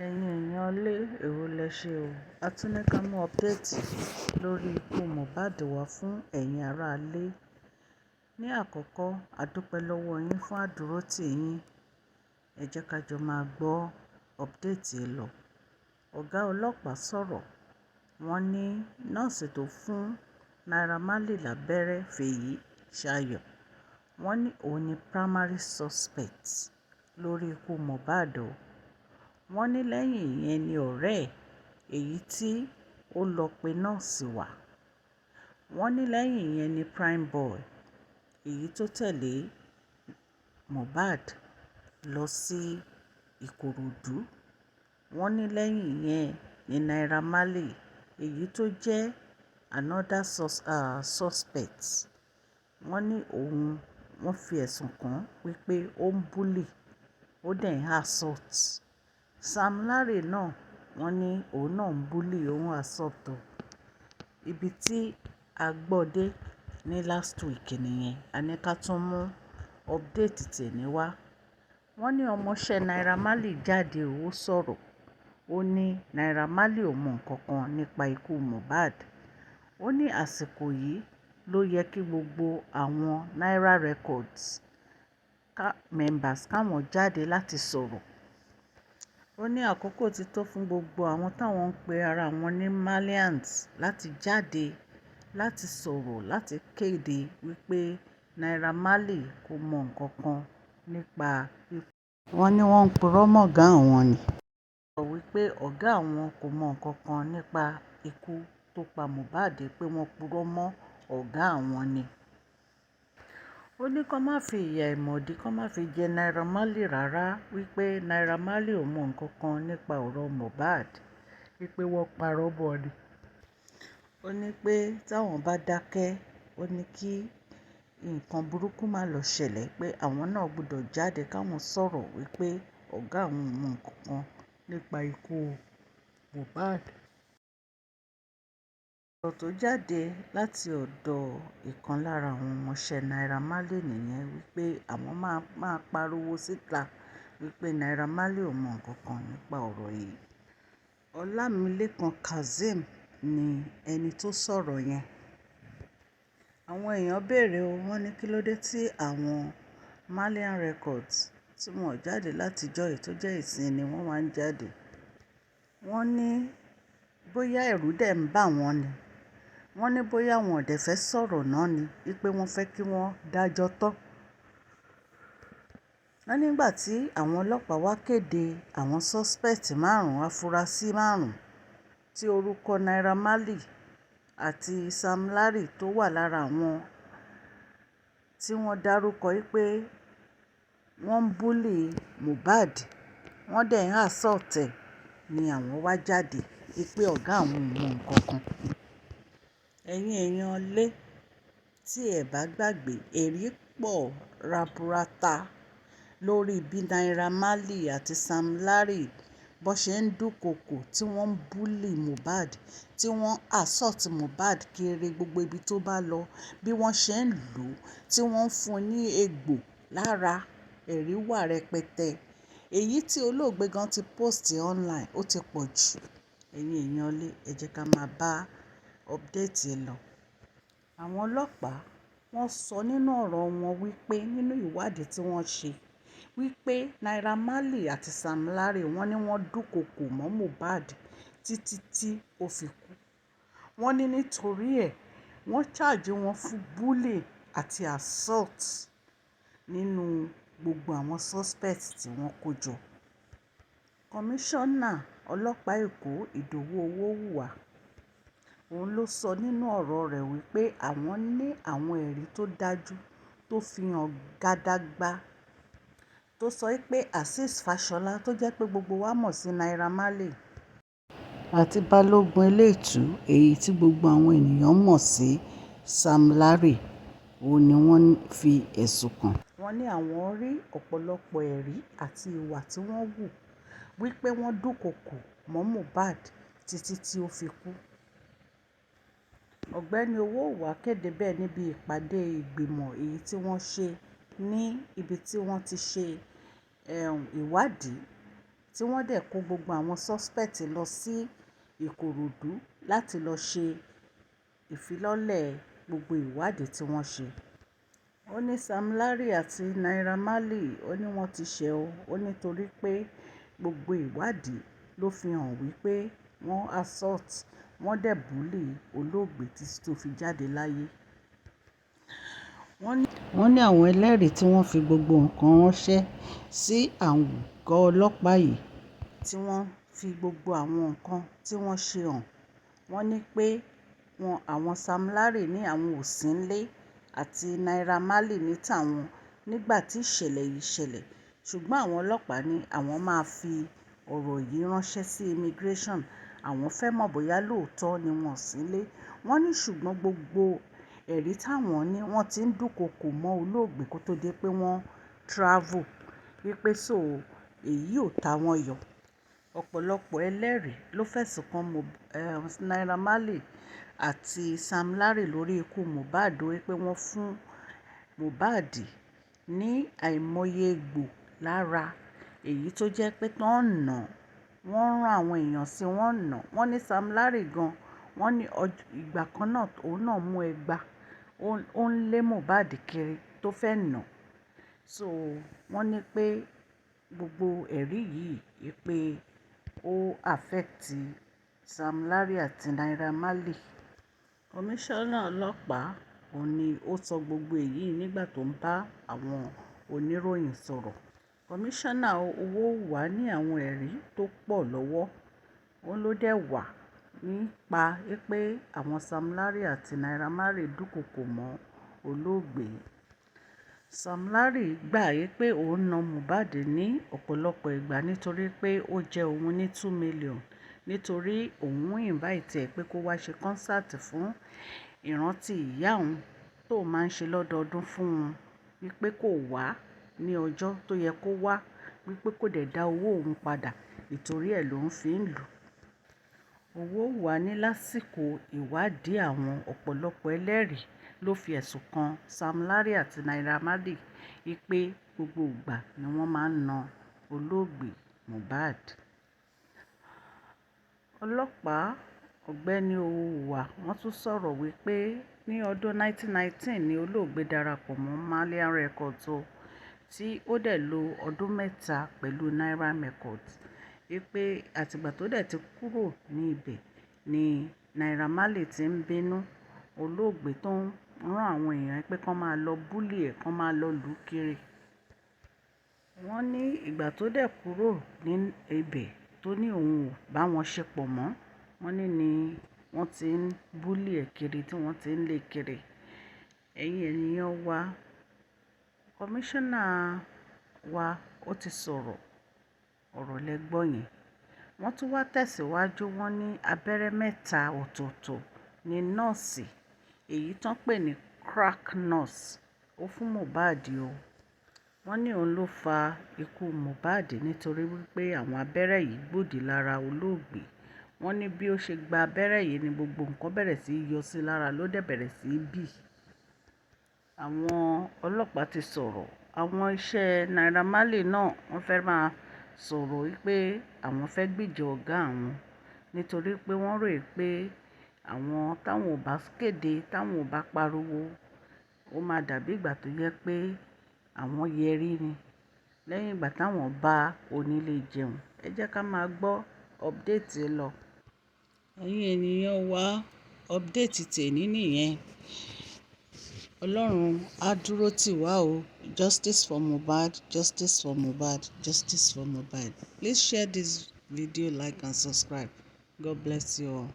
Ẹ̀yin èèyàn lé, èwo lẹ ṣe o. A tún ní ká mú update lórí ikú Mohbad wá fún ẹ̀yin ará ilé. Ní àkọ́kọ́, a dúpẹ́ lọ́wọ́ yín fún àdúrótì yín. Ẹ jẹ́ ká jọ máa gbọ́ update lọ. Ọ̀gá ọlọ́pàá sọ̀rọ̀. Wọ́n ní nọ́ọ̀sì tó fún Naira Marley lábẹ́rẹ́, Fèyí Ṣayọ̀, wọ́n ní òun ni primary suspect lórí ikú Mohbad o. Wọ́n ní lẹ́yìn ìyẹn ni ọ̀rẹ́ ẹ̀, èyí tí ó lọ pe nọ́ọ̀sì wá. Wọ́n ní lẹ́yìn ìyẹn ni Primeboy, èyí tó tẹ̀lé Mohbad lọ sí Ìkòròdú. Wọ́n ní lẹ́yìn ìyẹn ni Naira Marley, èyí tó jẹ́ another suspect. Wọ́n ní òun, wọ́n fi ẹ̀sùn kàn wípé ó ń bully, ó dẹ̀ ń assault. Sam Larry náà, wọ́n ní òun náà ń bully, òun assault o. Ibi tí a gbọ́ dé ní last week nìyẹn. A ní ká tún mú update tèní wá. Wọ́n ní ọmọọṣẹ́ Naira Marley jáde, ó sọ̀rọ̀. Ó ní Naira Marley ò mọ nǹkan kan nípa ikú Mohbad. Ó ní àsìkò yìí ló yẹ kí gbogbo àwọn Naira Records members káwọn jáde láti sọ̀rọ̀. Ó ní àkókò ti tó fún gbogbo àwọn táwọn ń pe ara wọn ní Marlians láti jáde láti sọ̀rọ̀, láti kéde wípé Naira Marley kò mọ nǹkan kan nípa ikú. Wọ́n ní wọ́n ń purọ́ mọ́ ọ̀gá àwọn ni. Sọ wípé ọ̀gá àwọn kò mọ nǹkan kan nípa ikú tó pa Mohbad, pé wọ́n purọ́ mọ́ ọ̀gá àwọn ni. Ó ní kó má fi ìyà ìmọ̀dí, kó má fi jẹ Naira Marley rárá, wípé Naira Marley ò mọ nǹkan kan nípa ọ̀rọ̀ Mohbad, wípé wọ́n parọ́ mọ́ ni. Ó ní pé táwọn bá dákẹ́, ó ní kí nǹkan burúkú má lọ ṣẹlẹ̀, pé àwọn náà gbọdọ̀ jáde káwọn sọ̀rọ̀ wípé ọ̀gá àwọn ò mọ nǹkan kan nípa ikú Mohbad. Ọ̀rọ̀ tó jáde láti ọ̀dọ̀ ìkan lára àwọn ọmọọṣẹ́ Naira Marley nìyẹn, wípé àwọn máa máa pariwo síta wípé Naira Marley ò mọ nǹkan kan nípa ọ̀rọ̀ yìí. Ọlámilékan Kazeem ni ẹni tó sọ̀rọ̀ yẹn. Àwọn èèyàn béèrè o, wọ́n ní kí ló dé tí àwọn Marlian Records tí wọ́n jáde láti ọjọ́ yìí tó jẹ́ ìsìn ni wọ́n wá ń jáde. Wọ́n ní bóyá ẹ̀rù dẹ̀ ń bà wọ́n ni. Wọ́n ní bóyá wọn ò dẹ̀ fẹ́ sọ̀rọ̀ náà ni, wípé wọ́n fẹ́ kí wọ́n dájọ́ tán. Wọ́n nígbà tí àwọn ọlọ́pàá wá kéde àwọn suspect márùn-ún, afurasí márùn-ún tí orúkọ Naira Marley àti Sam Larry tó wà lára àwọn tí wọ́n dárúkọ wípé wọ́n ń bully Mohbad, wọ́n dẹ̀ ń assault ẹ̀, ni àwọn wá jáde wípé ọ̀gá àwọn ò mọ nǹkan kan. Ẹ̀yin èèyàn lé, tí ẹ bá gbàgbé, ẹ̀rí pọ̀ raburata lórí bí Naira Marley àti Sam Larry bó ṣe ń dúnkokò, tí wọ́n ń bully Mohbad, tí wọ́n assault Mohbad kiri gbogbo ibi tó bá lọ, bí wọ́n ṣe ń lù ú, tí wọ́n ń fún un ní egbò lára. Ẹ̀rí wà rẹpẹtẹ. Èyí tí olóògbé gan ti post online ó ti pọ̀ jù. Ẹ̀yin èèyàn lé, ẹ jẹ́ ká máa bá update lọ. Àwọn ọlọ́pàá wọ́n sọ nínú ọ̀rọ̀ wọn wípé nínú ìwádìí tí wọ́n ṣe wípé Naira Marley àti Sam Larry, wọ́n ní wọ́n dúnkokò mọ́ Mohbad títí tí ó fi kú. Wọ́n ní nítorí ẹ, wọ́n charge wọn fún bully àti assault nínú gbogbo àwọn suspect tí wọ́n kó jọ. Kọmíṣánná ọlọ́pàá Èkó, Ìdòwú Ọwọ́hùwà, òun ló sọ nínú ọ̀rọ̀ rẹ̀ wípé àwọn ní àwọn ẹ̀rí tó dájú tó fi hàn gádàgbà, tó sọ wípé Azeez Fashola tó jẹ́ pé gbogbo wa mọ̀ sí Naira Marley àti Balógun Elétù, èyí tí gbogbo àwọn ènìyàn mọ̀ sí Sam Larry, òun ni wọ́n fi ẹ̀sùn kàn. Wọ́n ní àwọn rí ọ̀pọ̀lọpọ̀ ẹ̀rí àti ìwà tí wọ́n hù wípé wọ́n dúnkokò mọ́ Mohbad títí tí ó fi kú. Ọ̀gbẹ́ni Ọwọ́hùwà kéde bẹ́ẹ̀ níbi ìpàdé ìgbìmọ̀ èyí tí wọ́n ṣe ní ibi tí wọ́n ti ṣe ìwádìí tí tí wọ́n dẹ̀ kó gbogbo àwọn suspect lọ sí Ìkòròdú láti lọ ṣe ìfilọ́lẹ̀ gbogbo ìwádìí tí wọ́n ṣe. Ó ní Sam Larry àti Naira Marley, ó ní wọ́n ti ṣẹ̀ ọ́, ó ní torí pé gbogbo ìwádìí ló fi hàn wípé wọ́n assault, wọ́n dẹ̀ bully olóògbé títí tó fi jáde láyé. Wọ́n ní àwọn ẹlẹ́rìí tí wọ́n fi gbogbo nǹkan ránṣẹ́ sí àgọ́ ọlọ́pàá yìí, tí wọ́n fi gbogbo àwọn nǹkan tí wọ́n ṣe hàn. Wọ́n ní pé àwọn Sam Larry ní àwọn ò sí nílé àti Naira Marley ní tàwọn nígbà tí ìṣẹ̀lẹ̀ yìí ṣẹlẹ̀. Ṣùgbọ́n àwọn ọlọ́pàá ní àwọn máa fi ọ̀rọ̀ yìí ránṣẹ́ sí immigration. Àwọn fẹ́ mọ̀ bóyá lóòótọ́ ni wọ́n ò sí nílé. Wọ́n ní ṣùgbọ́n gbogbo ẹ̀rí táwọn ní, wọ́n ti ń dúnkokò mọ́ olóògbé kó tó di pé wọ́n travel. Wípé so èyí ò ta wọ́n yọ. Ọ̀pọ̀lọpọ̀ ẹlẹ́rìí ló fẹ̀sùn kan Naira Marley àti Sam Larry lórí ikú Mohbad wípé wọ́n fún Mohbad ní àìmọye egbò lára, èyí tó jẹ́ pé tán ń nà, wọ́n rán àwọn èèyàn sí wọ́n nà. Wọ́n ní Sam Larry gan, wọ́n ní ìgbà kan náà òun náà mú ẹgba, ó ń lé Mohbad kiri tó fẹ́ nà. So wọ́n ní pé gbogbo ẹ̀rí yìí wípé ó affect Sam Larry àti Naira Marley. Komisanna ọlọ́pàá òun ni ó sọ gbogbo èyí nígbà tó ń bá àwọn oníròyìn sọ̀rọ̀. Komisanna Owóhùnwá ní àwọn ẹ̀rí tó pọ̀ lọ́wọ́. Òun ló dẹ̀ wà nípa wípé àwọn Sam Larry àti Naira Marley dúnkokò mọ́ olóògbé. Sam Larry gbà wípé òun na Mohbad ní ọ̀pọ̀lọpọ̀ ìgbà nítorí pé ó jẹ òun ní 2 million, nítorí òun invite ẹ̀ pé kó wá ṣe concert fún ìrántí ìyá òun tó máa ń ṣe lọ́dọọdún fún un, wípé kò wá ní ọjọ́ tó yẹ kó wá, wípé kò dẹ̀ dá owó òun padà, ìtorí ẹ̀ ló ń fi ń lù. Owóhùnwá ní lásìkò ìwádìí àwọn, ọ̀pọ̀lọpọ̀ ẹlẹ́rìí ló fi ẹ̀sùn kan Sam Larry àti Naira Marley wípé gbogbo ìgbà ni wọ́n máa ń na olóògbé Mohbad. Ọlọ́pàá Ọ̀gbẹ́ni Owóhùnwá wọ́n tún sọ̀rọ̀ wípé ní ọdún 1919 ni olóògbé darapọ̀ mọ́ Marlian Records o, tí ó dẹ̀ lo ọdún 3 pẹ̀lú Naira Records. Wípé àtìgbà tó dẹ̀ ti kúrò ní ibẹ̀ ni Naira Marley ti ń bínú olóògbé tó ń rán àwọn èèyàn pé kí wọ́n máa lọ bully ẹ̀, kí wọ́n máa lọ lù kiri. Wọ́n ní ìgbà tó dẹ̀ kúrò ní ibẹ̀ tó ní òun ò bá wọn ṣe pọ̀ mọ́. Wọ́n ní wọ́n ti ń bully ẹ̀ kiri, tí wọ́n ti ń lé kiri. Ẹ̀yin ènìyàn wa, komisanna wa ó ti sọ̀rọ̀, ọ̀rọ̀ lẹ gbọ́ yẹn. Wọ́n tún wá tẹ̀síwájú, wọ́n ní abẹ́rẹ́ mẹ́ta ọ̀tọ̀ọ̀tọ̀ ní nọ́ọ̀sì èyí tó ń pè ní crack nurse ó fún Mohbad o. Wọ́n ní òun ló fa ikú Mohbad nítorí wípé àwọn abẹ́rẹ́ yìí gbòdì lára olóògbé. Wọ́n ní bí ó ṣe gba abẹ́rẹ́ yìí ni gbogbo nǹkan bẹ̀rẹ̀ sí í yọ sí lára ló dẹ̀ bẹ̀rẹ̀ sí í bì. Àwọn ọlọ́pàá ti sọ̀rọ̀. Àwọn iṣẹ́ Naira Marley náà wọ́n fẹ́ máa sọ̀rọ̀ wípé àwọn fẹ́ gbèjà ọ̀gá àwọn nítorí pé wọ́n rò pé àwọn táwọn ò bá kéde, táwọn ò bá pariwo, ó máa dàbí ìgbà tó jẹ́ pé àwọn yẹrí ni lẹ́yìn ìgbà táwọn bá onílé jẹun. Ẹ jẹ́ ká máa gbọ́ update lọ. Ẹ̀yin ènìyàn wa, update tèní nìyẹn. Ọlọ́run á dúró tì wá o. Justice for Mohbad, justice for Mohbad, justice for Mohbad. Please share this video, like and subscribe. God bless you all.